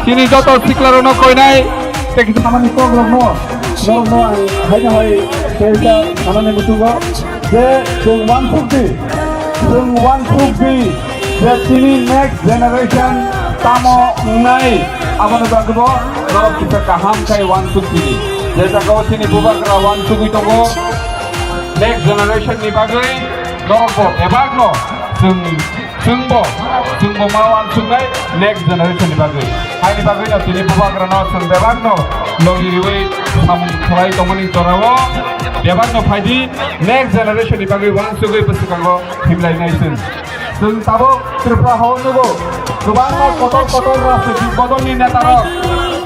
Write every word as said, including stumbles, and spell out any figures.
Chini joto siklarokno koinai tei kisa samani kokrokno, norokno ang haino hai selta sanani muchungo je chwng uansukdi, chwng uansukdi je chini next generation tamo wngnai, aboni bagwibo norok kisa kaham khai uansukdi. Je jagao chini bubagra uansugwi tongo, next generation ni bagwi norokbo bebakno chwng Chwngbo, chwngbo ma uansuknai next generation ni bagwi. Haini bagwino tini bubagrano chwng bebakno logi riwi samung khlai tongmani jorao bebakno phaidi next generation ni bagwi uansugwi bwswkango himlainai chwng. Chwng tabuk Tripura hao nugo kwbangma kotor kotor rajnitik bodolni netarok